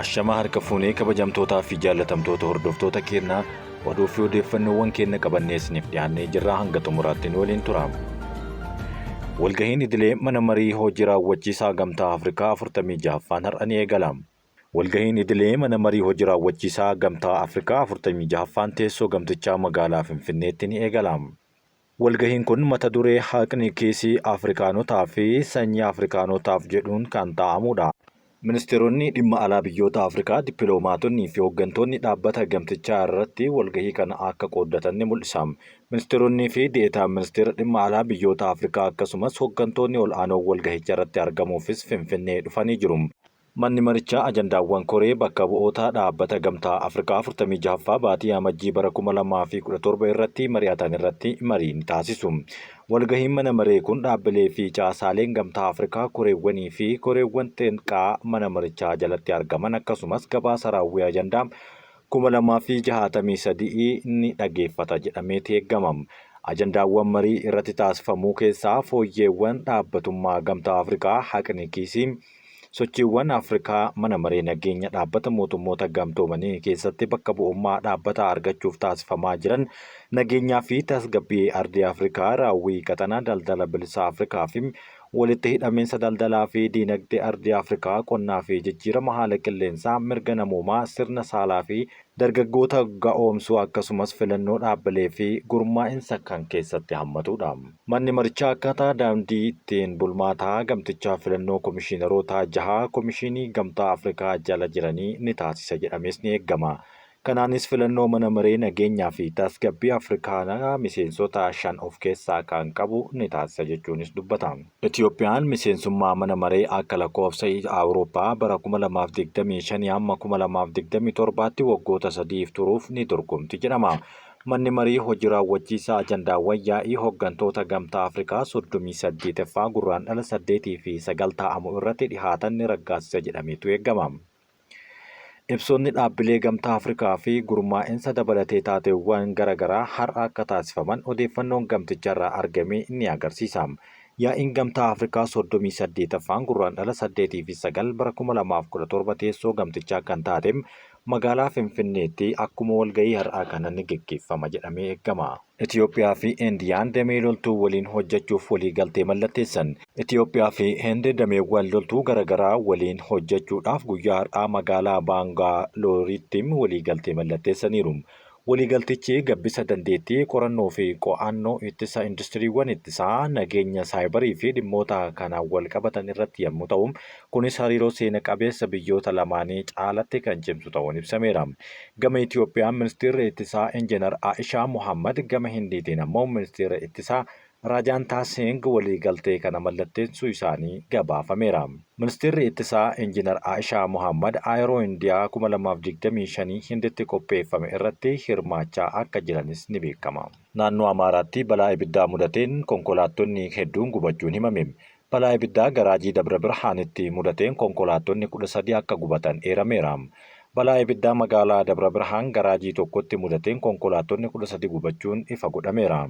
Ashamaa harka fuunee kabajamtootaa fi jaallatamtoota hordoftoota keenyaa oduu fi odeeffannoowwan keenya qabannee isiniif dhiyaannee jirra hanga xumuraatti nu waliin tura. Walgahiin idilee mana marii hojii raawwachiisaa Gamtaa Afrikaa 46ffaan har'a ni eegala. Walgahiin idilee mana marii hojii raawwachiisaa Gamtaa Afrikaa 46ffaan teessoo gamtichaa magaalaa Finfinneetti ni eegala. Walgahiin kun mata duree Haqni kiisii Afrikaanotaa fi sanyii Afrikaanotaaf jedhuun kan taa'amudha. Ministeeronni dhimma alaa biyyoota Afrikaa, dippiloomaatonnii fi hooggantoonni dhaabbata gamtichaa irratti walgahii kana akka qooddatan ni mul'isa. Ministeeronnii fi de'etaan ministeera dhimma alaa biyyoota Afrikaa akkasumas hooggantoonni ol'aanoo walgahicha irratti argamuufis Finfinnee dhufanii jiru. Manni marichaa ajandaawwan koree bakka bu'oota dhaabbata Gamtaa Afrikaa 46ffaa baatii Amajjii bara 2017 irratti mari'atan irratti marii ni taasisu. Walgahiin mana maree kun dhaabbilee fi caasaaleen Gamtaa Afrikaa koreewwanii fi koreewwan xiqqaa mana marichaa jalatti argaman akkasumas gabaasa raawwii ajandaa 2063 ni dhageeffata jedhameeti eegama. Ajandaawwan marii irratti taasifamuu keessaa fooyyeewwan dhaabbatummaa Gamtaa Afrikaa, haqni kiisii, Sochiiwwan Afrikaa Mana Maree Nageenya Dhaabbata Mootummoota Gamtoomanii keessatti bakka bu'ummaa dhaabbataa argachuuf taasifamaa jiran, nageenyaa fi tasgabbii ardii Afrikaa, raawwii qaxanaa daldala bilisaa Afrikaa fi walitti hidhamiinsa daldalaa fi diinagdee ardii Afrikaa, qonnaa fi jijjiirama haala qilleensaa, mirga namoomaa, sirna saalaa fi dargaggoota ga'oomsuu akkasumas filannoo dhaabbilee fi gurmaa'insa kan keessatti hammatudha. Manni marichaa akkaataa daandii ittiin bulmaataa gamtichaa filannoo komishiinarootaa jaha Komishiinii Gamtaa Afrikaa jala jiranii ni taasisa jedhamees ni eegama. Kanaanis filannoo mana maree nageenyaa fi tasgabbii Afrikaa miseensota 5 of keessaa kan qabu ni taasisa jechuunis dubbata. Itiyoophiyaan miseensummaa mana maree akka lakkoofsa Awurooppaa bara 2025 hamma 2027tti waggoota sadiif turuuf ni dorgomti jedhama. Manni marii hojii raawwachiisaa ajandaawwan yaa'ii hoggantoota Gamtaa Afrikaa 38ffaa Gurraandhala 8 fi 9 taa'amu irratti dhihaatan ni raggaasisa jedhameetu eegama. Ibsoonni dhaabbilee Gamtaa Afrikaa fi gurmaa'insa dabalatee taateewwan gara garaa har'a akka taasifaman odeeffannoon gamticharraa argame ni agarsiisa. Yaa'iin Gamtaa Afrikaa 38ffaan Gurraandhala 8 fi 9 bara 2017 teessoo gamtichaa kan taate magaalaa Finfinneetti akkuma walga'ii har'aa kana ni geggeeffama jedhamee eegama. Itiyoophiyaa fi Indiyaan damee loltuu waliin hojjechuuf waliigaltee mallatteessan. Itiyoophiyaa fi Hindi dameewwan loltuu garagaraa waliin hojjechuudhaaf guyyaa har'aa magaalaa Baangaalooritti waliigaltee mallatteessaniiru. Waliigaltichi gabbisa dandeettii qorannoo fi qo'annoo ittisa industiriiwwan ittisaa, nageenya saayibarii fi dhimmoota kanaan walqabatan irratti yammuu ta'u, kunis hariiroo seena qabeessa biyyoota lamaanii caalatti kan cimsu ta'uun ibsameera. Gama Itiyoophiyaan Ministeerri Ittisaa Injiinar Aa'ishaa Mohaammad, gama Hindiitiin ammoo Ministeerri Ittisaa Raajaantaa Siing waliigaltee kana mallatteessuu isaanii gabaafameera. Ministeerri Ittisaa Injiinar Aa'ishaa Mohaammad Aeroo Indiyaa 2025 Hinditti qopheeffame irratti hirmaachaa akka jiranis ni beekama. Naannoo Amaaraatti balaa ibiddaa mudateen konkolaattonni hedduun gubachuun himame. Balaa ibiddaa garaajii Dabra Birhaanitti mudateen konkolaattonni 13 akka gubatan eerameera. Balaa ibiddaa magaalaa Dabra Birhaan garaajii tokkotti mudateen konkolaattonni 13 gubachuun ifa godhameera.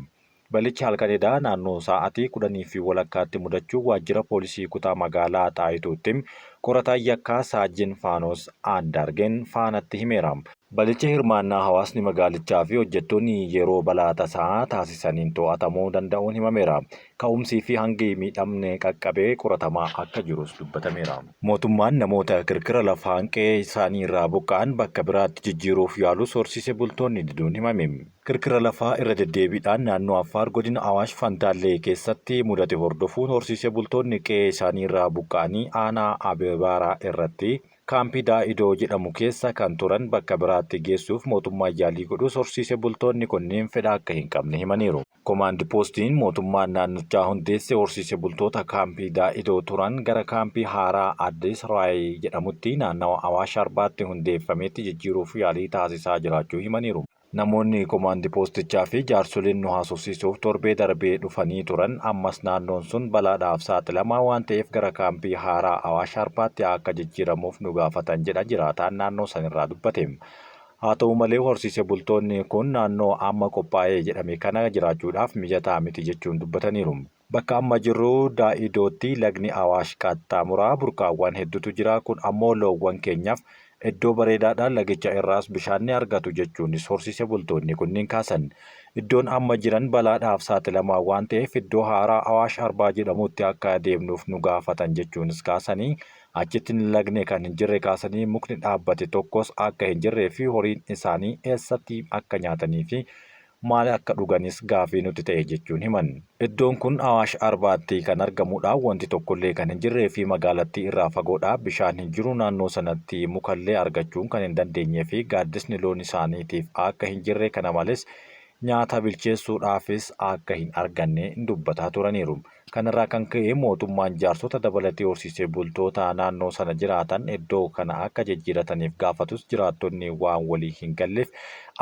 Balichi halkan edaa naannoo saa'atii 10:30tti mudachuu waajjira poolisii kutaa magaalaa Xaayituutti qorataan yakkaa Saajin Faanos Aandaargeen Faanatti himeera. Balichi hirmaannaa hawaasni magaalichaa fi hojjettoonni yeroo balaa tasaa taasisaniin to'atamuu danda'uun himameera. Ka'umsii fi hangi miidhamni qaqqabe qoratamaa akka jirus dubbatameera. Mootummaan namoota kirkira lafaan qe'ee isaanii irraa buqqa'an bakka biraatti jijjiiruuf yaalus horsiise bultoonni diduun himame. Kirkira lafaa irra deddeebiidhaan naannoo Affaar godina Awaash Fantaallee keessatti mudate hordofuun horsiise bultoonni qe'ee isaanii irraa buqqa'anii aanaa Abebaaraa irratti Kaampii Daa'idoo jedhamu keessa kan turan bakka biraatti geessuuf mootummaan yaalii godhus horsiise bultoonni kunneen fedha akka hin qabne himaniiru. Komaand Poostiin mootummaan naannichaa hundeesse horsiise bultoota Kaampii Daa'idoo turan gara kaampii haaraa Addis Raayii jedhamutti naannawa Awaash Arbaatti hundeeffametti jijjiiruuf yaalii taasisaa jiraachuu himaniiru. Namoonni komaandi poostichaa fi jaarsoliin nu haasofsiisuuf torbee darbee dhufanii turan ammas naannoon sun balaadhaaf saaxilamaa waan ta'eef gara kaampii haaraa Awaash Arbaatti akka jijjiiramuuf nu gaafatan jedha jiraataan naannoo sanirraa dubbate. Haa ta'u malee horsiise bultoonni kun naannoo amma qophaa'ee jedhame kana jiraachuudhaaf mijataa miti jechuun dubbataniiru. Bakka amma jirru Daa'idootti lagni Awaash qaxxaamura, burqaawwan hedduutu jira, kun ammoo loowwan keenyaaf Iddoo bareedaadha, lagicha irraas bishaan ni argatu jechuunis horsiise bultoonni kunniin kaasan. Iddoon amma jiran balaadhaaf saaxilamaa waan ta'eef iddoo haaraa Awaash Arbaa jedhamutti akka deemnuuf nu gaafatan jechuunis kaasanii, achitti lagni kan hin jirre kaasanii mukni dhaabbate tokkos akka hin jirree fi horiin isaanii eessatti akka nyaatanii fi maal akka dhuganis gaafii nutti ta'e jechuun himan. Iddoon kun Awaash Arbaatti kan argamudha. Wanti tokkollee kan hin jirree fi magaalattii irraa fagoodha. Bishaan hin jiru, naannoo sanatti mukallee argachuun kan hin dandeenyee fi gaaddisni loon isaaniitiif akka hin jirre, kana malees nyaata bilcheessuudhaafis akka hin arganne dubbataa turaniiru. Kanarraa kan ka'e mootummaan jaarsota dabalatee horsiisee bultoota naannoo sana jiraatan iddoo kana akka jijjiirataniif gaafatus jiraattonni waan walii hin galleef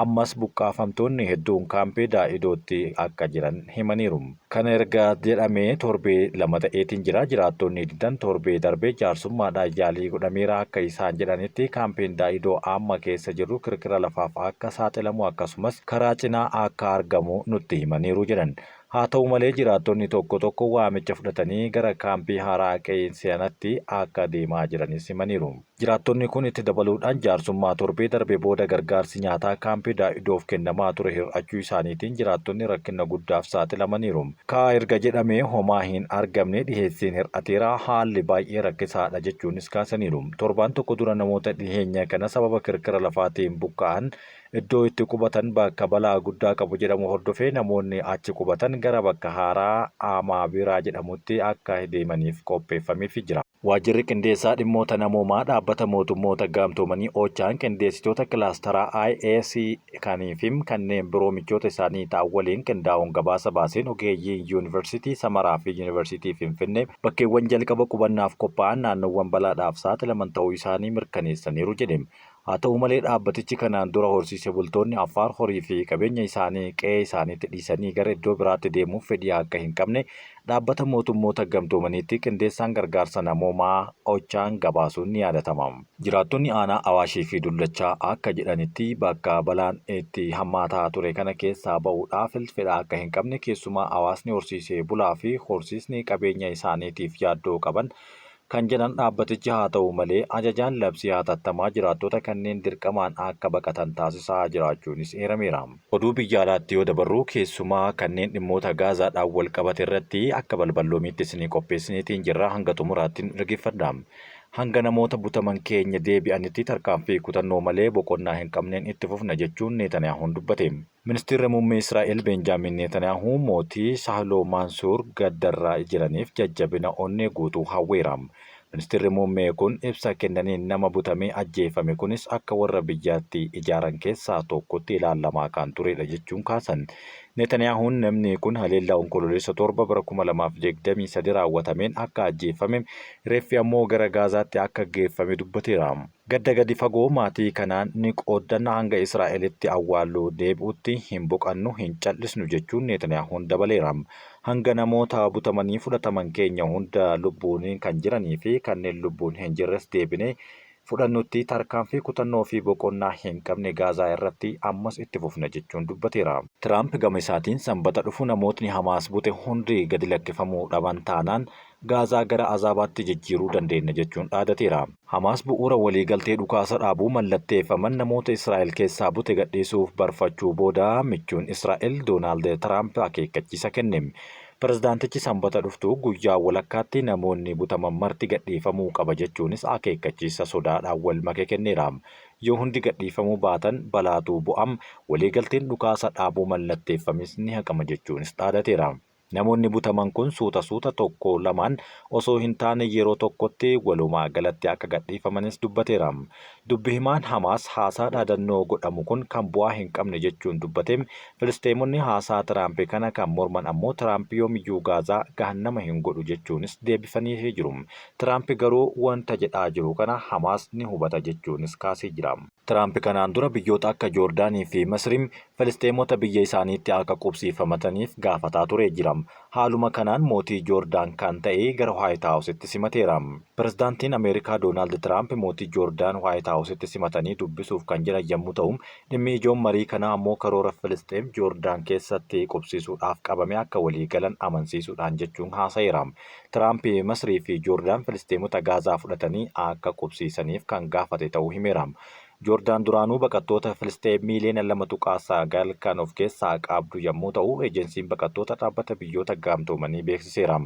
ammas buqqaafamtoonni hedduun kaampii Daa'idootti akka jiran himaniiru. Kana erga jedhamee torbee 2 ta'eetiin jira. Jiraattonni didan torbee darbe jaarsummaadhaan yaalii godhameera. Akka isaan jedhanitti kaampiin Daa'idoo amma keessa jirru kirkira lafaaf akka saaxilamu akkasumas karaa cinaa akka argamu nutti himaniiru jedhan. Haa ta'u malee jiraattonni tokko tokko waamicha fudhatanii gara kaampii haaraa qe'ee akka deemaa jiranis himaniiru. Jiraattonni kun itti dabaluudhaan jaarsummaa torbee darbe booda gargaarsi nyaataa kaampii Daa'idoof kennamaa ture hir'achuu isaaniitiin jiraattonni rakkina guddaaf saaxilamaniiru. Kaa erga jedhamee homaa hin argamne, dhiheessiin hir'ateera, haalli baay'ee rakkisaadha jechuunis kaasaniiru. Torbaan tokko dura namoota dhiheenya kana sababa kirkira lafaatiin buqqa'an iddoo itti qubatan bakka balaa guddaa qabu jedhamu hordofee namoonni achi qubatan gara bakka haaraa Amaabiraa jedhamutti akka deemaniif qopheeffameefii jira. Waajjirri qindeessaa dhimmoota namoomaa dhaabbata mootummoota gamtoomanii OCHAn qindeessitoota kilaastaraa IAC kanii fi kanneen biroo michoota isaanii ta'an waliin qindaa'uun gabaasa baaseen ogeeyyiin Yuunivarsiitii Samaraa fi Yuunivarsiitii Finfinnee bakkeewwan jalqaba qubannaaf qophaa'an naannoowwan balaadhaaf saaxilaman ta'uu isaanii mirkaneessaniiru jedhe. Haa ta'u malee dhaabbatichi kanaan dura horsiise bultoonni Affaar horii fi qabeenya isaanii qe'ee isaaniitti dhiisanii gara iddoo biraatti deemuuf fedhii akka hin qabne dhaabbata mootummoota gamtoomaniitti qindeessaan gargaarsa namoomaa OCHAn gabaasuun ni yaadatama. Jiraattonni aanaa Awaashii fi Dullachaa akka jedhanitti bakka balaan itti hammaataa ture kana keessaa ba'uudhaaf fedha akka hin qabne, keessumaa hawaasni horsiisee bulaa fi horsiisni qabeenya isaaniitiif yaaddoo qaban kan jedhan dhaabbatichi, haa ta'u malee ajajaan labsii hatattamaa jiraattota kanneen dirqamaan akka baqatan taasisaa jiraachuunis eerameera. Oduu biyya alaatti yoo dabarru, keessumaa kanneen dhimmoota Gaazaadhaan wal qabate irratti akka balballoomiitti isinii qopheessiniitiin jirra, hanga xumuraatti nu dhaggeeffadha. Hanga namoota butaman keenya deebi'anitti tarkaanfii kutannoo malee boqonnaa hin qabneen itti fufna jechuun Neetaniyaahuun dubbate. Ministeerri muummee Israa'el Beenjaamin Neetaniyaahuu mootii Sahloo Maansuur gaddarraa jiraniif jajjabina onnee guutuu hawweera. Ministeerri muummee kun ibsa kennaniin nama butamee ajjeefame kunis akka warra biyyattii ijaaran keessaa tokkotti ilaalamaa kan turedha jechuun kaasan. Neetaniyaahuun namni kun haleellaa Onkololeessa 7 bara 2023 raawwatameen akka ajjeefame, reeffi ammoo gara Gaazaatti akka geeffame dubbateera. Gadda gadi fagoo maatii kanaan ni qooddanna, hanga Israa'elitti awwaalluu deebi'utti hin boqannu, hin cal'isnu jechuun Neetaniyaahuun dabaleera. Hanga namoota butamanii fudhataman keenya hunda lubbuun kan jiranii fi kanneen lubbuun hin jirres deebinee fudhannutti tarkaanfii kutannoo fi boqonnaa hin qabne Gaazaa irratti ammas itti fufna jechuun dubbateera. Tiraamp gama isaatiin Sanbata dhufu namootni Hamaas bute hundi gadi lakkifamuu dhaban taanaan Gaazaa gara azaabaatti jijjiiruu dandeenya jechuun dhaadateera. Hamaas bu'uura waliigaltee dhukaasa dhaabuu mallatteeffaman namoota Israa'el keessaa bute gadhiisuuf barfachuu booda michuun Israa'el Doonaald Tiraamp akeekkachiisa kenne. Pirezidaantichi Sanbata dhuftu guyyaa walakkaatti namoonni butaman marti gadhiifamuu qaba jechuunis akeekkachiisa sodaadhaan wal make kenneera. Yoo hundi gadhiifamuu baatan balaatu bu'a, waliigalteen dhukaasa dhaabuu mallatteeffames ni haqama jechuunis dhaadateera. Namoonni butaman kun suuta suuta tokko lamaan osoo hin taane yeroo tokkotti walumaa galatti akka gadhiifamanis dubbateera. Dubbi himaan Hamaas haasaa dhaadannoo godhamu kun kan bu'aa hin qabne jechuun dubbate. Filisxeemonni haasaa Tiraamp kana kan morman ammoo Tiraamp yoomiyyuu Gaazaa gahannama hin godhu jechuunis deebifaniifii jiru. Tiraamp garuu wanta jedhaa jiru kana Hamaas ni hubata jechuunis kaasee jira. Tiraamp kanaan dura biyyoota akka Joordaanii fi Masrii Filisxeemota biyya isaaniitti akka qubsiifamataniif gaafataa turee jira. Haaluma kanaan mootii Joordaan kan ta'e gara Waayit Haawusitti simateera. Pirezidaantiin Ameerikaa Doonaald Tiraamp mootii Joordaan Waayit Haawusitti simatanii dubbisuuf kan jiran yommuu ta'u, dhimmi ijoon marii kanaa ammoo karoora Filisxeem Joordaan keessatti qubsiisuudhaaf qabame akka waliigalan amansiisuudhaan jechuun haasa'eera. Tiraamp Masrii fi Joordaan Filisxeemota Gaazaa fudhatanii akka qubsiisaniif kan gaafate ta'uu himeera. Joordaan duraanuu baqattoota Filisxeem miiliyoona 2.9 kan of keessaa qabdu yommuu ta'u, Ejensiin Baqattoota Dhaabbata Biyyoota Gamtoomanii beeksiseera.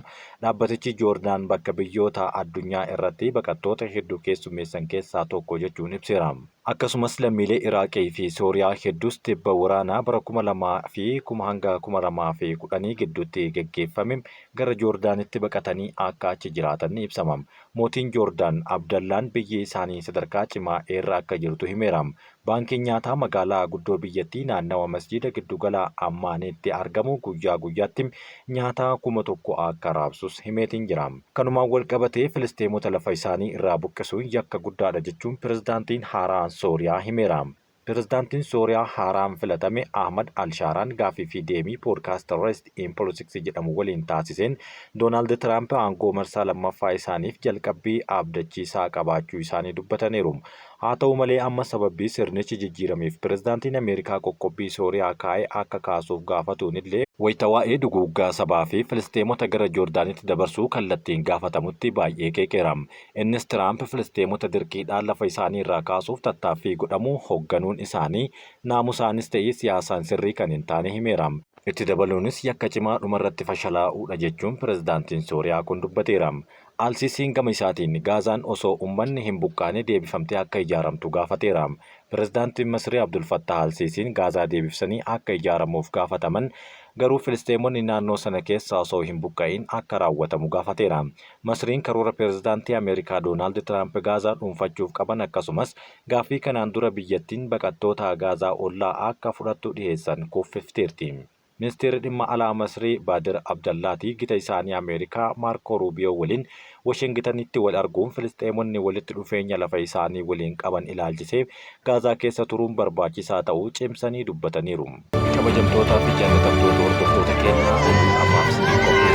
Dhaabbatichi Joordaan bakka biyyoota addunyaa irratti baqattoota hedduu keessummeessan keessaa tokko jechuun ibseera. Akkasumas lammiilee Iraaqii fi Sooriyaa hedduus tibba waraanaa bara 2000 fi hanga 2010 gidduutti geggeeffame gara Joordaanitti baqatanii akka achi jiraatan ni ibsama. Mootiin Joordaan Abdallaan biyyi isaanii sadarkaa cimaa irra akka jirtu himeera. Baankiin nyaataa magaalaa guddoo biyyattii naannawa masjiida giddugala Ammaanitti argamu guyyaa guyyaatti nyaata 1000 akka raabsus himeetiin jira. Kanumaan wal qabatee Filisxeemota lafa isaanii irraa buqqisuun yakka guddaadha jechuun pirezidaantiin haaraan Sooriyaa himeera. Pirezidaantiin Sooriyaa haaraan filatame Ahmad Al-Shaaraan gaaffii fi deemii podcast Rest in Politics jedhamu waliin taasiseen Doonaald Tiraamp aangoo marsaa lammaffaa isaaniif jalqabbii abdachiisaa qabaachuu isaanii dubbataniiru. Haa ta'u malee, amma sababii sirnichi jijjiirameef pirezidaantiin Ameerikaa qoqqobbii Sooriyaa kaa'ee akka kaasuuf gaafatuun illee, wayita waa'ee duguuggaa sabaa fi Filisxeemota gara Joordaanitti dabarsuu kallattiin gaafatamutti baay'ee qeeqeera. Innis Tiraamp Filisxeemota dirqiidhaan lafa isaanii irraa kaasuuf tattaaffii godhamu hoogganuun isaanii naamusaanis ta'e siyaasaan sirrii kan hin taane himeera. Itti dabaluunis yakka cimaa dhumarratti fashalaa'uudha jechuun pirezidaantiin Sooriyaa kun dubbateera. Alsiisiin gama isaatiin Gaazaan osoo uummanni hin buqqaane deebifamtee akka ijaaramtu gaafateera. Pirezidaantiin Masrii Abdul Fattah Alsiisiin Gaazaa deebifsanii akka ijaaramuuf gaafataman, garuu Filisxeemonni naannoo sana keessa osoo hin buqqa'in akka raawwatamu gaafateera. Masriin karoora pirezidaantii Ameerikaa Doonaald Tiraamp Gaazaa dhuunfachuuf qaban, akkasumas gaaffii kanaan dura biyyattiin baqattoota Gaazaa ollaa akka fudhattu dhiyeessan kuffifteerti. Ministeerri dhimma alaa Masrii Baadir Abdallaati gita isaanii Ameerikaa Maarkoo Ruubiyoo waliin Washingitanitti wal arguun Filisxeemonni walitti dhufeenya lafa isaanii waliin qaban ilaalchisee Gaazaa keessa turuun barbaachisaa ta'uu cimsanii dubbataniiru. Kabajamtootaa fi jaallatamtoota hordoftoota keenyaa, oduu ammaaf isiniif qopheessine